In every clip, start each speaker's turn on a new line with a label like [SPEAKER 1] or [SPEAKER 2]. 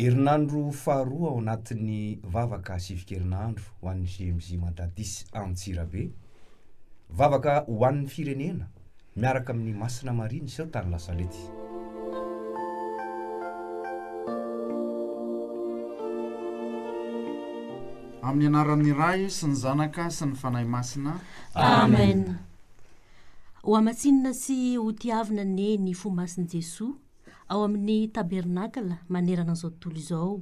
[SPEAKER 1] Herinandro faharoa ao anatin'ny vavaka sivi-kerinandro ho an'ny GMJ Mandadis Antsirabe. Vavaka ho an'ny firenena miaraka amin'i Masina Maria niseho tany Lasalety.
[SPEAKER 2] Amin'ny anaran'ny Ray sy ny Zanaka sy ny Fanahy Masina.
[SPEAKER 3] Amen. Ho hamatsinina sy ho tiavina anie ny fo masin'i Jesoa ao amin'ny tabernakla manerana an'izao tontolo izao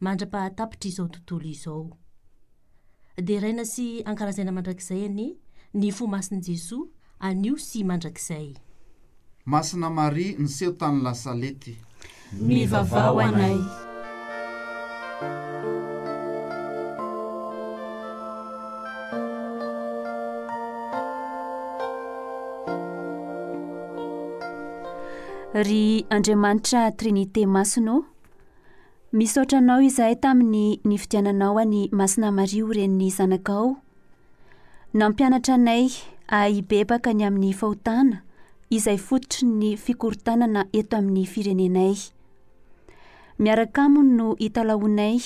[SPEAKER 3] mandra-pahatapitr'izao tontolo izao. Deraina sy ankalazaina mandrakizay anie ny fo masin'i Jesoa anio sy mandrakizay.
[SPEAKER 2] Masina Maria niseho tany La Salette.
[SPEAKER 3] Mivavaha ho anay.
[SPEAKER 4] Ry Andriamanitra Trinite Masina ô, Misaotra Anao izahay tamin'ny nifidiananao an'i Masina Maria ho renin'ny Zanakao. Nampianatra anay hibebaka ny amin'ny fahotana izay fototry ny fikorontanana eto amin'ny firenenay. Miaraka aminy no italahoanay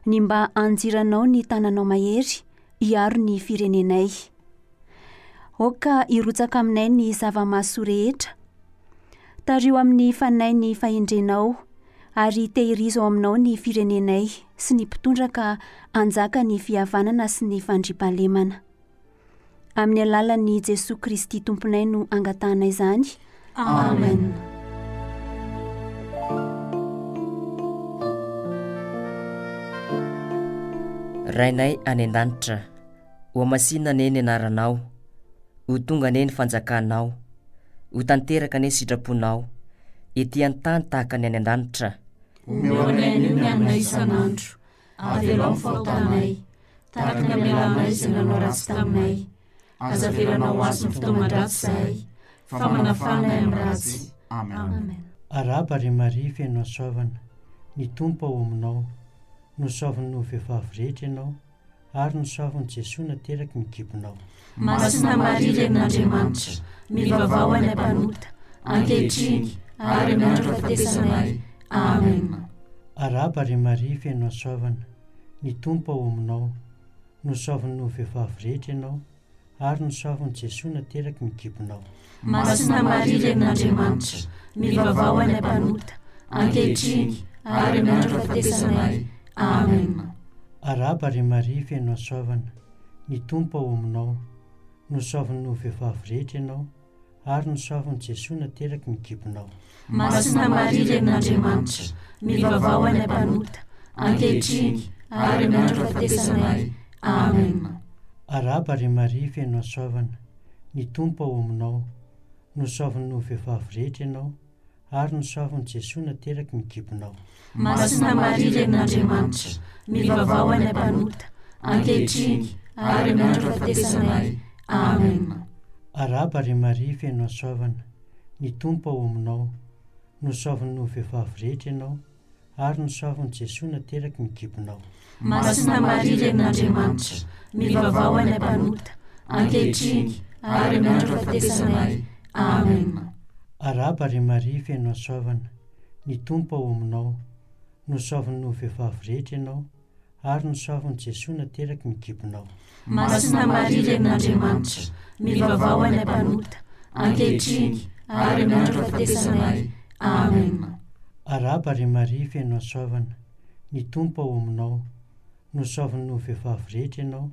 [SPEAKER 4] ny mba hanjiranao ny tananao mahery hiaro ny firenenay. Aoka hirotsaka aminay ny zava-mahasoa rehetra. Tariho amin'ny fanahy ny fahendrenao ary tehirizo ao aminao ny firenenay sy ny mpitondra ka hanjaka ny fihavanana sy ny fandriampahalemana. Amin'ny alalan'i Jesoa Kristy Tomponay no angatahanay izany.
[SPEAKER 3] Amen.
[SPEAKER 5] Rainay any an-danitra, hohamasinina anie ny anaranao, ho tonga anie ny fanjakanao, ho tanteraka anie ny sitraponao, ety an-tany tahaka ny any an-danitra.
[SPEAKER 3] Omeo anay anio ny haninay isan'andro, avelao ny fahotanay, tahaka ny amelanay izay nanao ratsy taminay. Aza avelanao ho azon'ny fitaoman-dratsy izahay, fa manafaha anay amin'ny ratsy.
[SPEAKER 2] Amen.
[SPEAKER 6] Arahaba ry Maria feno hasoavana, ny Tompo ao aminao. Nosoavin'ny vehivavy rehetra ianao, ary nosoavin'i Jesoa nateraky ny kibonao.
[SPEAKER 3] Masina Maria Renin'Andriamanitra, mivavaha ho anay mpanota, ankehitriny ary amin'ny andro fahafatesanay. Amen.
[SPEAKER 6] Arahaba ry Maria feno hasoavana, ny Tompo ao aminao. Nosoavin'ny vehivavy rehetra ianao, ary nosoavin'i Jesoa nateraky ny kibonao.
[SPEAKER 3] Masina Maria Renin'Andriamanitra, mivavaha ho anay mpanota, ankehitriny ary amin'ny andro fahafatesanay. Amen.
[SPEAKER 6] Arahaba ry Maria feno hasoavana, ny Tompo ao aminao. Nosoavin'ny vehivavy rehetra ianao, ary nosoavin'i Jesoa nateraky ny kibonao.
[SPEAKER 3] Masina Maria Renin'Andriamanitra, mivavaha ho anay mpanota, ankehitriny ary amin'ny andro fahafatesanay. Amen.
[SPEAKER 6] Arahaba ry Maria feno hasoavana, ny Tompo ao aminao. Nosoavin'ny vehivavy rehetra ianao, ary nosoavin'i Jesoa nateraky ny kibonao.
[SPEAKER 3] Masina Maria Renin'Andriamanitra, mivavaha ho anay mpanota, ankehitriny ary amin'ny andro fahafatesanay. Amen.
[SPEAKER 6] Arahaba ry Maria feno hasoavana, ny Tompo ao aminao. Nosoavin'ny vehivavy rehetra ianao, ary nosoavin'i Jesoa nateraky ny kibonao.
[SPEAKER 3] Masina Maria Renin'Andriamanitra, mivavaha ho anay mpanota, ankehitriny ary amin'ny andro fahafatesanay. Amen.
[SPEAKER 6] Arahaba ry Maria feno hasoavana, ny Tompo ao aminao. Nosoavin'ny vehivavy rehetra ianao, ary nosoavin'i Jesoa nateraky ny kibonao.
[SPEAKER 3] Masina Maria Renin'Andriamanitra, mivavaha ho anay mpanota, ankehitriny ary amin'ny andro fahafatesanay. Amen.
[SPEAKER 6] Arahaba ry Maria feno hasoavana, ny Tompo ao aminao. Nosoavin'ny vehivavy rehetra ianao,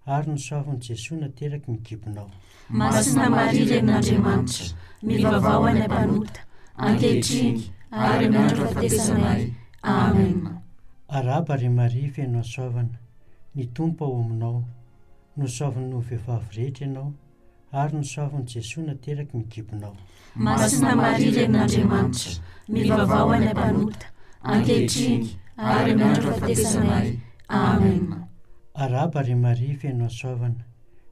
[SPEAKER 6] ary nosoavin'i Jesoa nateraky ny kibonao.
[SPEAKER 3] Masina Maria Renin'Andriamanitra, mivavaha ho anay mpanota, ankehitriny ary amin'ny andro fahafatesanay. Amen.
[SPEAKER 6] Arahaba ry Maria feno hasoavana, ny Tompo ao aminao. Nosoavin'ny vehivavy rehetra ianao, ary nosoavin'i Jesoa nateraky ny kibonao.
[SPEAKER 3] Masina Maria Renin'Andriamanitra, mivavaha ho anay mpanota, ankehitriny ary amin'ny andro fahafatesanay. Amen.
[SPEAKER 6] Arahaba ry Maria feno hasoavana,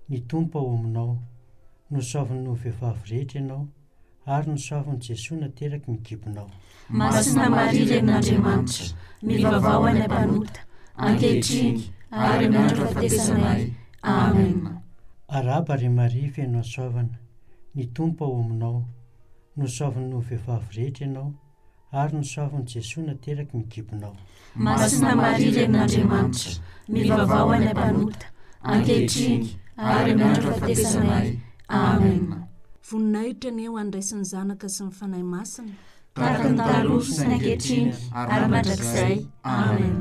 [SPEAKER 6] ny Tompo ao aminao. Nosoavin'ny vehivavy rehetra ianao, ary nosoavin'i Jesoa nateraky ny kibonao.
[SPEAKER 3] Masina Maria Renin'Andriamanitra, mivavaha ho anay mpanota, ankehitriny ary amin'ny andro fahafatesanay. Amen.
[SPEAKER 6] Arahaba ry Maria feno hasoavana, ny Tompo ao aminao. Nosoavin'ny vehivavy rehetra ianao,. ary nosoavin'i Jesoa nateraky ny kibonao.
[SPEAKER 3] Masina Maria Renin'Andriamanitra, mivavaha ho anay mpanota, ankehitriny ary amin'ny andro fahafatesanay. Amen.
[SPEAKER 7] Voninahitra anie ho an'ny Ray sy ny Zanaka sy ny Fanahy Masina.
[SPEAKER 3] Tahaka ny taloha sy ny ankehitriny ary mandrakizay. Amen.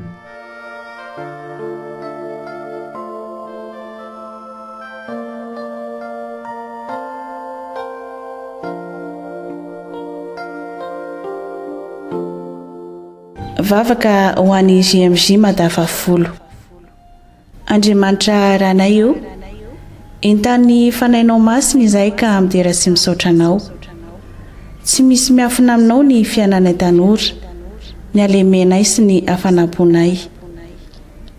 [SPEAKER 8] Vavaka ho an'i JMJ Mada fahafolo. Andriamanitra Ranay o, entanin'ny Fanahinao Masina izahay ka midera sy misaotra Anao. Tsy misy miafina aminao ny fiainanay tanora, ny halemenay sy ny hafanam-ponay.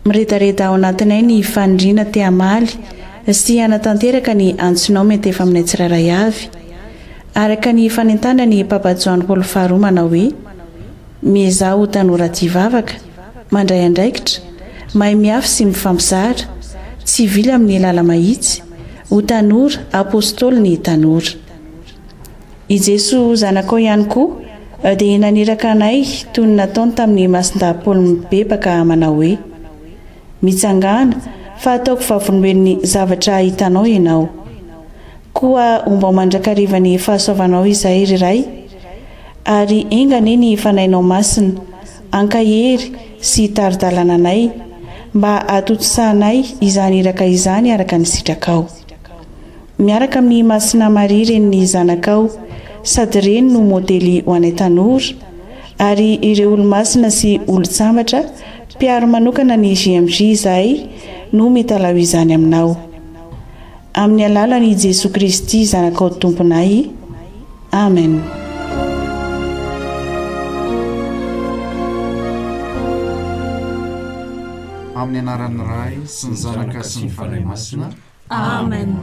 [SPEAKER 8] Miredareda ao anatinay ny faniriana te hamaly sy hanatanteraka ny antsonao miantefa aminay tsirairay avy, araka ny fanentanan'i Papa Joany Paoly Faharoa manao hoe, Miezaha ho tanora tia vavaka, mandray andraikitra, mahay mihafy sy mifampizara, tsy hivily amin'ny lala-mahitsy, ho tanora apostoly ny tanora. I Jesoa Zanakao ihany koa dia naniraka anay toy ny nataony tamin'i Masindahy Paoly mibebaka manao hoe, Mitsangàna, fa hataoko vavolombelon'ny zavatra hitanao ianao. Koa ombao mandrakariva ny fahasoavanao izahay, ry Ray, ary enga anie ny Fanahinao Masina hankahery sy hitari-dalana anay mba hahatontosanay izany iraka izany araka ny sitrakao. Miaraka amin'i Masina Maria Renin'ny Zanakao sady Reny no modely ho anay tanora, ary ireo Olomasina sy Olontsambatra mpiaro manokana ny JMJ izahay no mitalaho izany aminao. Amin'ny alalan' i Jesoa Kristy Zanakao Tomponay. Amen.
[SPEAKER 2] Amin'ny anaran'ny Ray sy ny Zanaka sy ny Fanahy Masina.
[SPEAKER 3] Amen.